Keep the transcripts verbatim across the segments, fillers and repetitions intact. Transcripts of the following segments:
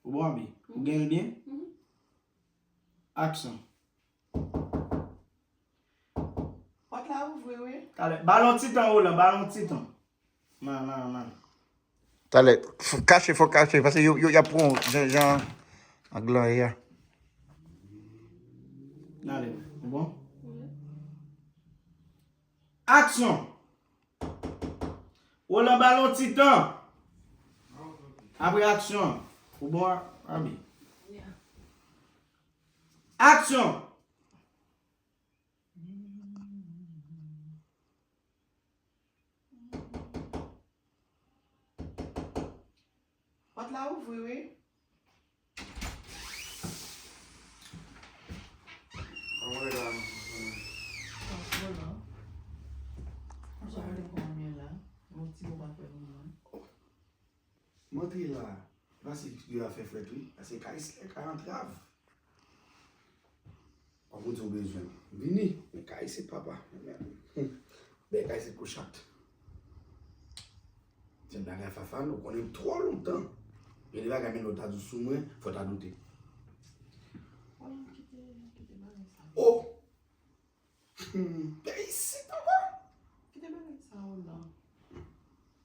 Ou bon, Abi? Ou gen l byen? Aksyon. Pòt la ouvri, wi. Talè. Ba l yon ti tan, Roland, ba l yon ti tan. Nan, nan, nan. Talè. F- Kache, fò kache, paske yo, yo, y ap pran jan, jan, ang lan ye a. Talè. Ou bon? Aksyon! Roland, ba l yon ti tan. Apre aksyon. Ou bon, Abi? Aksyon! Pòt la ouvri, wi. Antre la. Ou sa rele kòman m ye la? Yon ti mo pa fè nou mal. M antre la, pase deyò a fè frèt wi, pase kay se kay antrav. Kòm ou di ou bezwen m, vini, men kay se papa, men bèl kay se kouchat. Se bagay Fafane, ou konnen m twò lontan. Gen de bagay men lè w ta di w sou mwen, fò w ta doute. Wè, kite, kite bagay sa. Oh! Hmm, pe isit ankò? Kite bagay sa, Roland.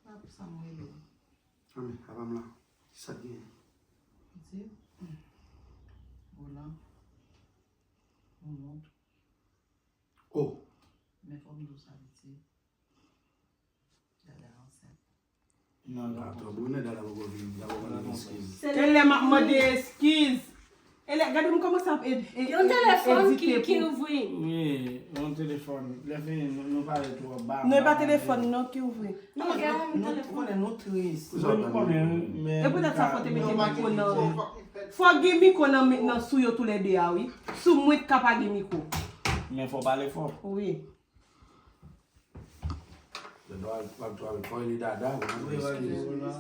Pa pou sa m rele w. Anmè, apa m la? Kisa k genyen? Piti, Roland, ou wont. Oh! Men fò m di w sa, piti. Dada ansent. Non, Atò, bonè Dada poko vini, Dada poko mande eskiz. Se lè m ap mande eskiz. E lè, gade m kòmanse ap ed- e- Yon e- telefòn ki edite ki pou ouvri. Wi, yon telefòn. Lè fini, nou, nou pale twò ba. Non, e pa telefòn non ki ouvri. Non, gen yon Nou telefòn. konnen nou tris. Pou sa w Nou konnen, men. E poutèt sa fò te mete mikwo nan. Fò gen mikwo nan men- nan sou yo toulède a wi. Sou mwen ka pa gen mikwo. Men fò pale fò. Wi. Lè nou al pral twò al kò li Dada, ou mande eskiz.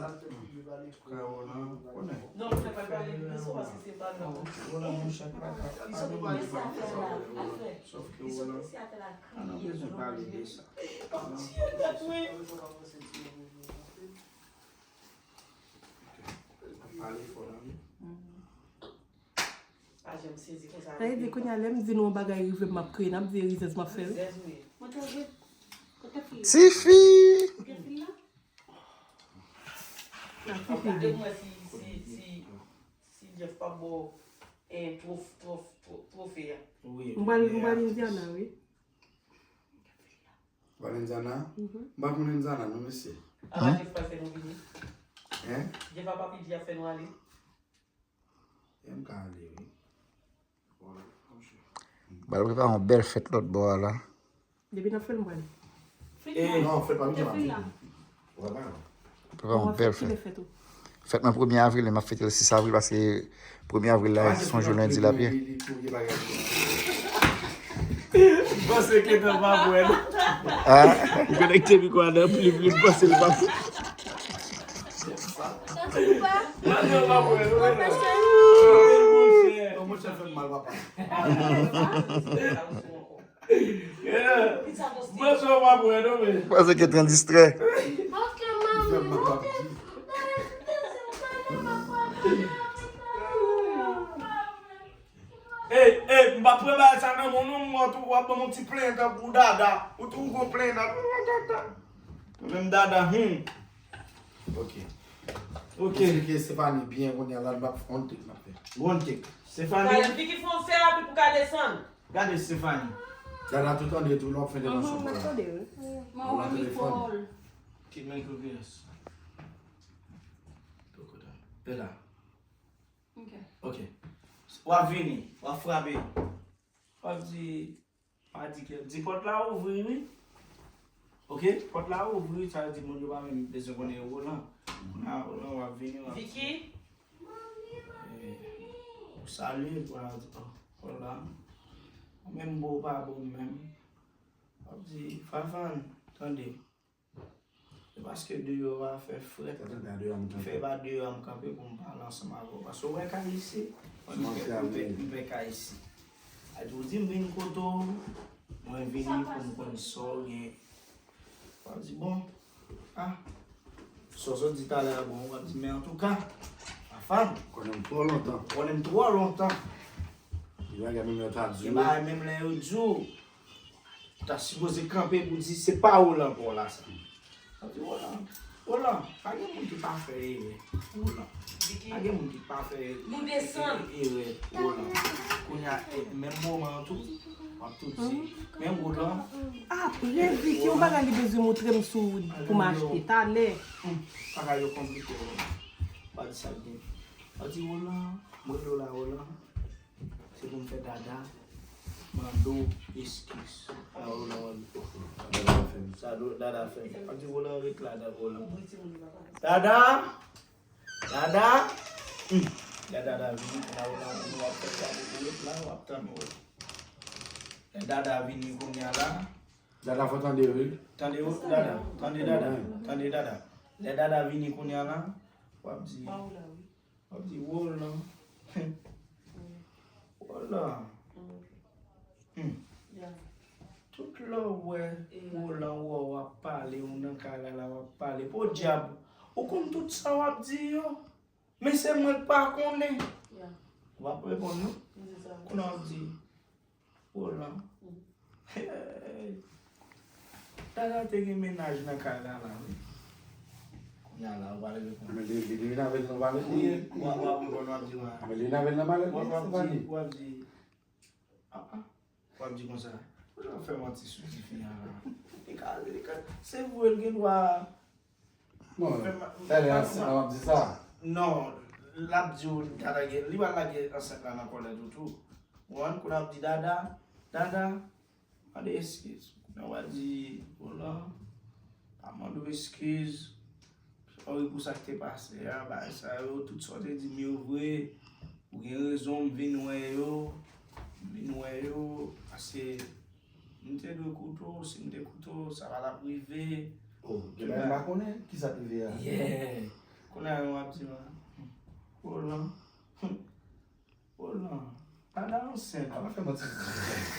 Frè Roland, konnen. Non, mwen pa pale de sou paske se pa nan. Roland, monchè, pa pa- pa- Sòf ke Roland, pa nan bezwen pale de sa. Pale fò la wi. Pa janm sezi konsa. Sa vle di kounye a lè m di nou yon bagay rive m ap kriye, n ap di e rizèz m ap fè wi. Rizèz ou ye. Mwen te vle. Kote fil la? Tifi! Kote fil la? N ap Fò fè gade de. Mwen si, si, si, si Jeff pa bo en twof, twof, twof, twofe a. Wi. M pral m pral Indiana wi. Pral Indiana? M pa konn Indiana non mesye. Apa Jeff pa fè nou vini? Hein? Jeff apa P J ap fè nou ale? M ka ale wi. Bal prepare yon bèl fèt lòt bò a la. Depi n ap fè l m pral. Fil la. Non, fèt pa Kote pijan fil la? Wè pa non. Prepare yon bèl fèt. Kile fèt ou. Fèt mwen premye avril, m ap fete l sis avril paske premye avril la se yon jou lendi l ap ye. Panse ke nan pa pwèl. Ah, Ou konekte mikwo a nan plim li, panse l pa pwèl. Tankou pa. Nan pa pwèl. Non, monchè, fè m mal papa. Panse w pa pwèl non men. Panse ke tran distrè. Ok, mami, monte. Ey, ey, m pa pran bagay sa nan men w non, m wè w tou w ap ban m yon ti plenyen tankou Dada. Ou tou gon plenyen nan. Ou menm Dada, hmm. Ok. Ok. Esplike Stefani byen kounye a la, n ap fè yon tek n ap fè. One take. Stefani. Talè Vicky fè yon fè rapid pou ka desann. Gade Stefani. Dada tou tande tou, lè w ap fè demanso pou la. Mwen wè mikwo. Kit men koukiyès. Pè la. Ok. Ok. W ap vini, w ap frape. W ap di, pa di ke, di pòt la ouvri wi. Ok, pòt la ouvri, sa vle di moun yo pa menm bezwen konnen Roland. Kounye a Roland w ap vini, w ap di. Vicky, Eh, ou salye, w ap di, oh, Roland. Ou menm bon, ou pa bon menm. W ap di, Fafane, tande. Se paske deyò a fè frèt. Ki fè pa deyò a m kanpe pou m pale ansanm avè w. Paske w wè kay isi, mwen m fè, m fè, m fè kay isi. Sa di w di m vin kote w, mwen vini pou m konn sa w gen. W ap di, bon, ah, sa w sot di talè a bon, w ap di, men antouka, pa Fan. Konnen m twò lontan. Konnen m twò lontan. Gen bagay menm lè yo ta di w. Gen bagay menm lè yo di w. Ou ta sipoze kanpe pou di se pa ou l ankò la sa. Sa di Roland, Roland, pa gen moun ki pa fè erè. Roland, pa gen moun ki pa fè erè. Nou desann. Erè, Roland. Kounye a, e, menm moman an tou, w ap tou di, men Roland. Apre, Vicky, yon bagay li bezwen montre m sou wood pou m achte talè. Hmm, bagay yo konplike, Roland. Pa di sa k gen. Pa di Roland, mwen rele w la, Roland. Se pou m fè Dada mande w eskiz. A, Roland, Roland. Sa do, Dada fè. Pa di Roland ret la, Dada, Roland. Dada! Dada! Hmm. Lè Dada vini, la, Roland, nou ap fè sa pou ret la, w ap tann, Roland. Lè Dada vini kounye a la. Dada fò tande, wi. Tande, Dada. Tande, Dada. Tande, Dada. Lè Dada vini kounye a la, w ap di, w ap di, Roland. Roland. Hmm. Tout lè w wè Roland wè w ap pale, ou nan kay la, la w ap pale. Podyab, ou konn tout sa w ap di yo. Men se mwen k pa konnen. Ou p ap reponn, non? Kounye a w ap di, Roland. Hey. Dada te gen mennaj nan kay la, la, wi. Kounye a la, ou pale de kòman. Men li, li, li vin avè l nan pale pou li. Wa, wa, w konn w ap di, wa. Men li vin avè l nan pale pou li, w ap di, w ap di, a, a, w ap di konsa, ou jan fè manti sou tifi a la. Li ka, li ka, se vre, l gen dwa. Bon, talè ansent la, w ap di sa. Non, l ap di w, Dada gen, li pral lage ansent la nan kòlèt ou tou. Ou konprann? Kounye a w ap di, Dada, Dada, mande eskiz. Kounye a w a di, Roland, pa mande w eskiz. Sòri pou sa k te pase a, bagay sa yo, tout sa w te di m yo vre. Ou gen rezon, m vin wè yo. M vin wè yo, paske m te dwe koute w, si m te koute w, sa pa t ap rive. Oh, gen bagay m pa konnen, ki sa k rive a? Yeah. Kounye a yo ap di m, Roland, Roland, Dada ansent. A, pa fè manti sou ti lèzanj.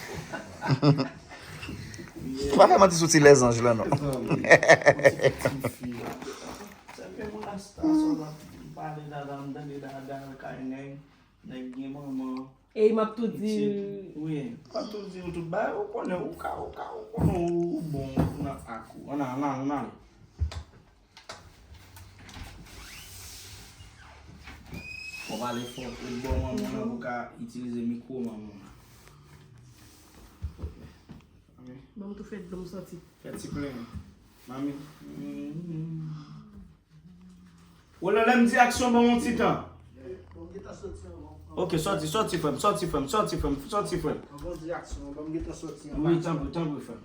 Pa fè manti sou ti lèzanj la, non. Mezanmi, yon ti, ti fi. Sa fè moun la, sa, sa, m ap pale Dada, m tande Dada, kay nèg, nèg gen manman. E m ap tou di l. Wi, m ap tou di w tout bagay, ou konnen, ou ka, ou ka, ou konnen, ou bon, ou nan ak ou. Ann, ann, ann, ann. Fò pale fò, ou bò manman nan pou ka itilize mikwo manman nan. Ban m tou fè dlo m soti. Fè ti plenyen. Manmi. Wè lè, lè m di aksyon, ban m yon ti tan. Bon, m gentan soti anvan. Ok, soti, soti, frè m, soti, frè m, soti, frè m, soti, frè m. Anvan w di aksyon, ban m gentan soti anvan. Wi, tanpri, tanpri, frè m.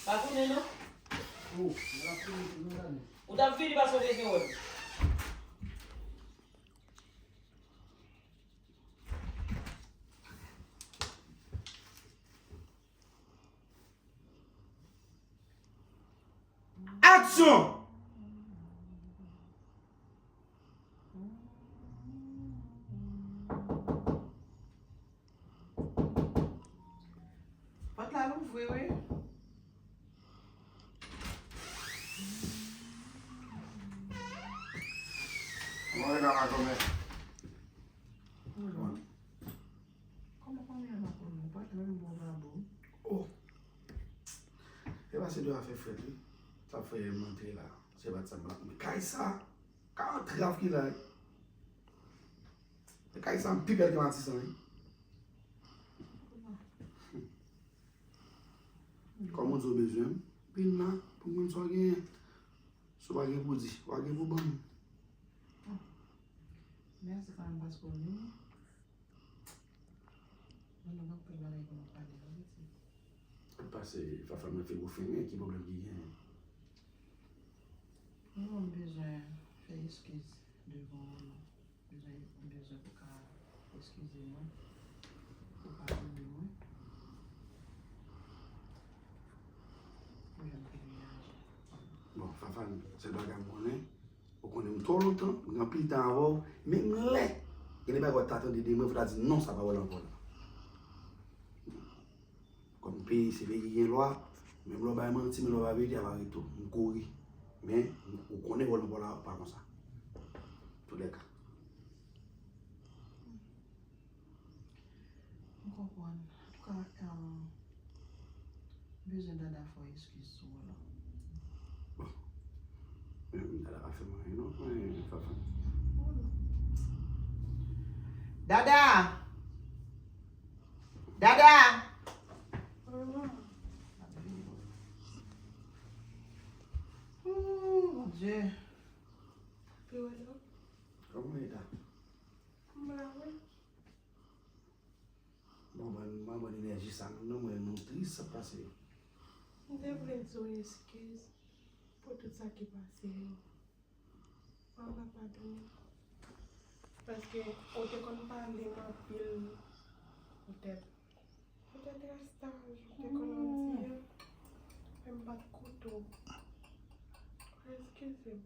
Pa tounen non. Ou t ap vini paske w te gen wè m. Aksyon! Pòt la louvri wi. Mwen la makomè. Kòman, kòman, kòman makomè? Pòt la louvri, bravo. Oh. E pa se de afè frèt wi. Sa fè m antre la. Se pa t sa m pa konn. Kay sa, ka antrav ki la. Men kay sa pi bèl ke Matisan wi. Kòm ou di w bezwen m, vin la pou m konn sa w genyen. Si w pa gen pou di, w a gen pou ban m. Mèsi kanmenm paske w vini. Mwen menm anpil bagay pou nou pale a wi ti. Pase Fafa mwen fè ou fenmen, ki pwoblèm ki genyen? Non, m bezwen fè eskiz devan ou non. Bezwen, m bezwen pou ka eskize mwen, pou padone mwen. Pou jan m te reyaji. Bon, Fafane, sèl bagay m konnen, ou konnen m twò lontan, m gen anpil tan avè w, menm lè gen de bagay w ta tande de mwen, fò w ta di non, sa pawòl ankò la. Kòm peyi, se peyi ki gen lwa, menm lè w bay manti, menm lè w pa vle, y ap arete w. M kouri. Men, ou konnen Roland pa, pa konsa. Toulèka. M konprann. Antouka, um, m bezwen Dada fè w eskiz sou Roland. Men Dada pa fè m anyen non, men Fafan. Dada! Dada! Oh, mon Dieu. Kòman e ta? M la wi. Mwen ban, mwen ban enèji sa menm non, mwen nou tris sa k pase yo. M te vle di w eskiz pou tout sa ki pase yo. Mwen pa padone. Paske ou te konn pale m anpil poutèt. Poutèt Rastaj, ou te konn di an. Men m pa t koute w. Eskize m.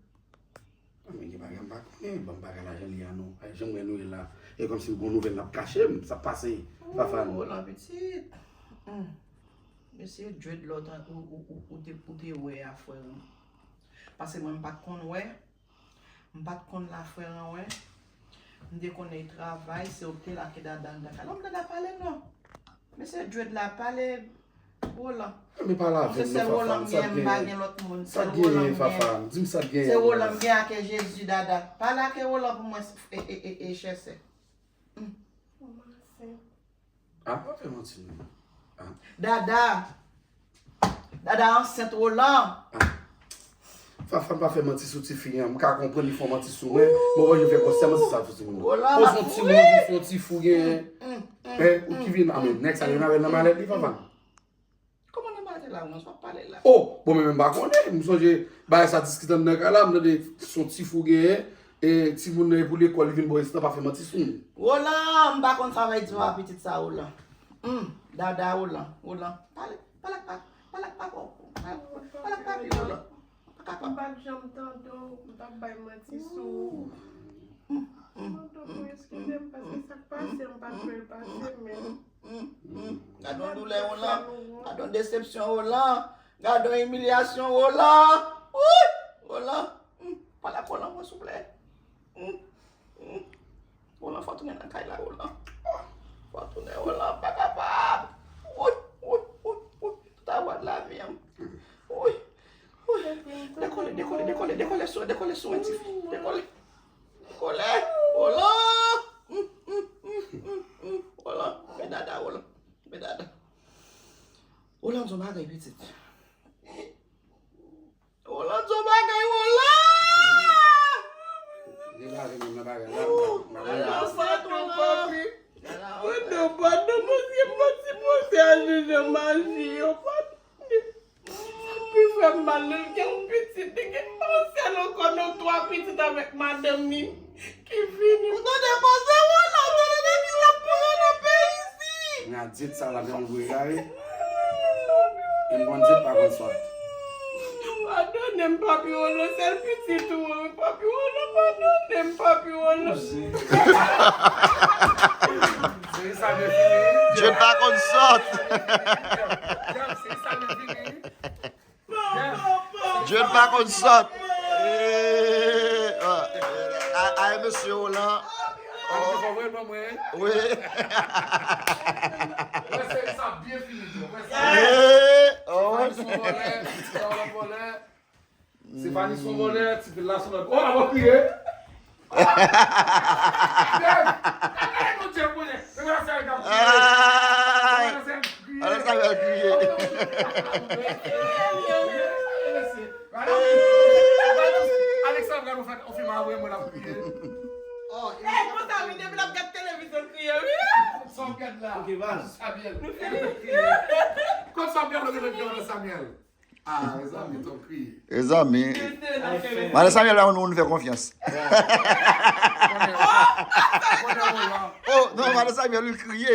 Men gen bagay m pa konnen, ban m bagay la jan li a non. Ay, jan m wè nou ye la, e kòmsi gon nouvèl n ap kache m, sa k pase, Fafan? Roland pitit. Mesye Dred la ou, ou, ou, ou te, ou te wè a frè an. Paske mwen m pa t konn wè, m pa t konn la frè an wè. M te konnen travay, se ou te la ke Dada anndan kay la. Dada pale non. Mesye Dred la pale. Roland. Men pale avè m non, Fafan. Sa k genyen, Fafan? Di m sa k genyen. Se Roland m gen ak Jezi, Dada. Pale ak Roland pou mwen, e, e, e, e, chè sè. Ah, pa fè manti non. Ah. Dada. Dada ansent, Roland. Fafan pa fè manti sou tifi an. M ka konprann li fè yon manti sou mwen. Mwen wè yo fè konsèman se sa sou timoun. Roland, bon, se yon timoun, se yon ti fou gen. Hein, ou ki vin, ah, men nèg sa vin avè nan malèt li, Fafan. Kòman nan malèt la, Roland, sa w ap pale la? Oh, bon, men m pa konnen. M sonje bagay sa diskite anndan kay la, m tande se yon ti fou genyen. E timoun nan e pou lekòl, li vin bò isit la, pa fè manti sou m. Roland, m pa konn sa w ap di a pitit sa, Roland. Hum, Dada, Roland, Roland. Pale, pale ak pa, pale ak papa w. Pale ak papi w, Roland. M pa kapab. M pa t janm tande w, m t ap bay manti sou ou. M mande w pou eskize m paske sa k pase m pa t vle l pase, men. Gade yon doulè, Roland. Gade yon desepsyon, Roland. Gade yon imilyasyon, Roland. Wouy! Roland. Pale ak Roland, mwen, souple. Roland, fò w tounen nan kay la, Roland. Fò w tounen, Roland, m pa kapab. Wouy, wouy, wouy, wouy. Tout a vwa de lavi an. Wouy, wouy. Dekole, dekole, dekole, dekole sou, dekole sou mwen, tifi. Dekole. Dekole. Roland. Roland. Men Dada, Roland. Men Dada. Roland, di yon bagay, pitit. Roland, di yon bagay, Roland! Debake menm nan bagay la. Roland, sa tou, papi. Padon, padon, Bondye, Bondye, Bondye, aji jan maji yo, padon. Pi fè m mal, li gen yon pitit, li gen yon sèl ankò, non, twa pitit avèk madanm li. Ki fini. Ou tande koze Roland, ou tande depi l ap pran nan peyi isi. Nan dit sa la gen yon gwe gare. Yon bon dit pa konn sòt. Padone m, papi Roland, sèl pitit ou an, papi Roland, padone m, papi Roland. Jèn pa konn sòt. Jèn pa konn sòt. Ay mesye Roland. Wi. Stefani son vòlè, ti vil la son lòt. Oh, ap kriye. Alexandra nou fè on fim avè mwen ap kriye. Oh, e konsa wi depi l ap gad televizyon l kriye wi. Sa w gad la. Samuel. Kot Samuel nou te met Samuel? Ah, mezanmi, ton kriye. Mezanmi. Madan Samuel pa konn moun fè konfyans. Oh, non, madan Samuel, li kriye.